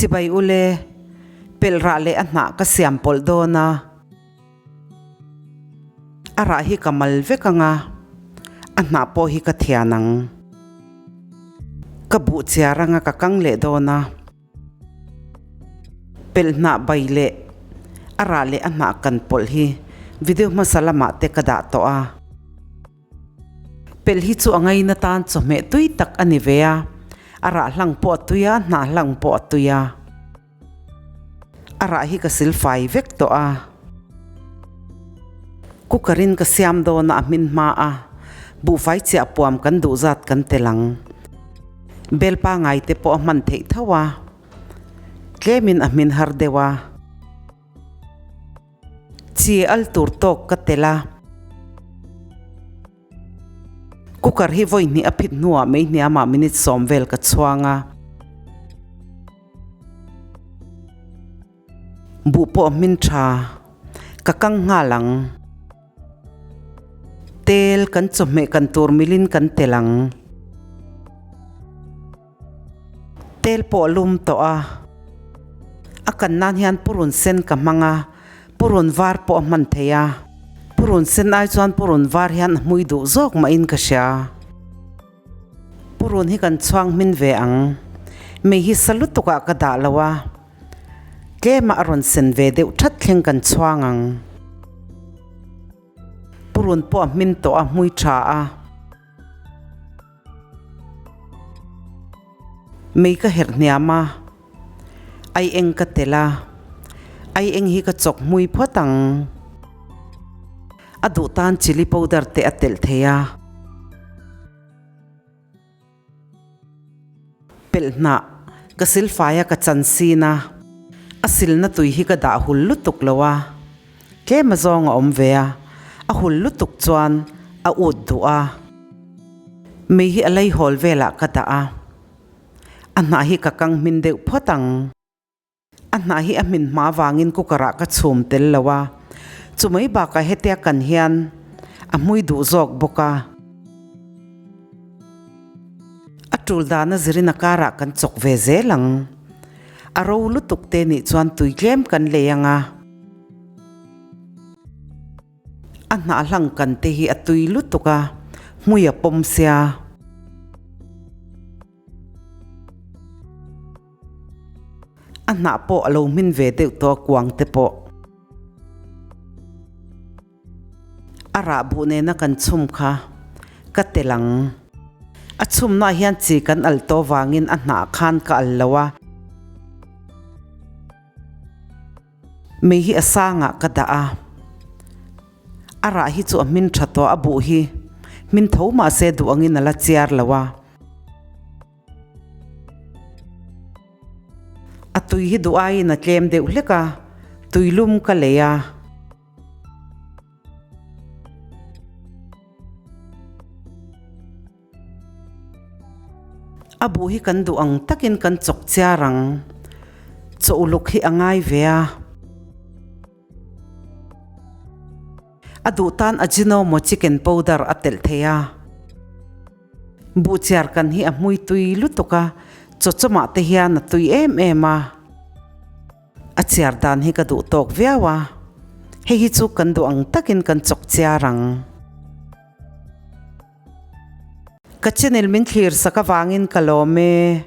Chibai ule, pelh rah leh a hnah ka siam pawlh dawn a. A rah hi ka mal vek ang a, a hnah pawh hi ka thian ang. Ka buh chiar anga ka kang leh dawn a. Pelh hnah bai leh a rah leh a hnah kan pawlh hi video hmasa lamah te ka dah tawh a. Pelh hi chu a ngaina tan chawhmeh tui tak a ni ve a, a rah hlang pawh a tui a, hnah hlang pawh a tui a. A rah hi ka sil fai vek tawh a. Cooker in ka siam dawn a a hmin hma a, buhfai chiah puam kan duh zat kan tel ang. Bel pangai te pawh a hman theih tho a, tlemin a hmin har deuh a. Chi al tur tawk ka tel a. Cooker hi vawi hnih a phit hnuah mei hniamah minute sawm vel ka chhuang a. Buh pawh hmin tha ka kang nghal ang. Tel kan chawhmeh kan tur milin kan tel ang. Tel pawh a lum tawh a. A kan nan hian purun sen ka hmang a, purun var pawh a hman thei a. Purun sen ai chuan purun var hian a hmui duh zawk mahin ka hria. Purun hi kan chhuang hmin ve ang. Mei hi sa lutuk ah ka dah lo a. Tlem ah a rawn sen ve deuh that thleng kan chhuang ang. Purun pawh a hmin tawh a hmui tha a. Mei ka herh hniam a. Ai eng ka tel a. Ai eng hi ka chawk hmui phawt ang. A duh tan chilli powder te a telh thei a. Pelh hnah ka silfai a ka chan sin a. A silna tui hi ka dah hul lutuk lo a. Tlem a zawng a awm ve a. A hul lutuk chuan a ut duh a. Mei hi a leihawl velah ka dah a. A hnah hi ka kang hmin deuh phawt ang. A hnah hi a hmin hma vangin cooker ah ka chhum tel lo a, chumai bakah hetia kan hian a hmui duh zawk bawk a. A tul dana zirin a karah kan chawk ve zel ang. A ro lutuk te nih chuan tui tlem kan lei ang a. A hnah hlang kan te hi a tui lutuk a, hmui a pawm sia. A hnah pawh a lo hmin ve deuh tawh a kuang te pawh. A rah buh nena kan chhum kha ka tel ang. A chhumnaah hian chi kan al tawh vangin a hnah khan ka al lo a. Mei hi a sangah ka dah a. A rah hi chu a hmin tha tawh a buh hi hmin tho mahse duh angin a la chiar lo a. A tui hi duh aiin a tlem deuh hlek a, tui lum ka lei a. A buh hi kan duh ang takin kan chawk chiar ang. Chaw uluk hi a ngai ve a. A duh tan Ajinomo chicken powder a telh thei a. Buh chiar kan hi a hmui tui lutuk a, chaw chawmah te hian a tui em em a. A chiar dan hi ka duh tawk viau a, hei hi chu kan duh ang takin kan chawk chiar ang. Ka channel min thlir sak avangin ka lawm e.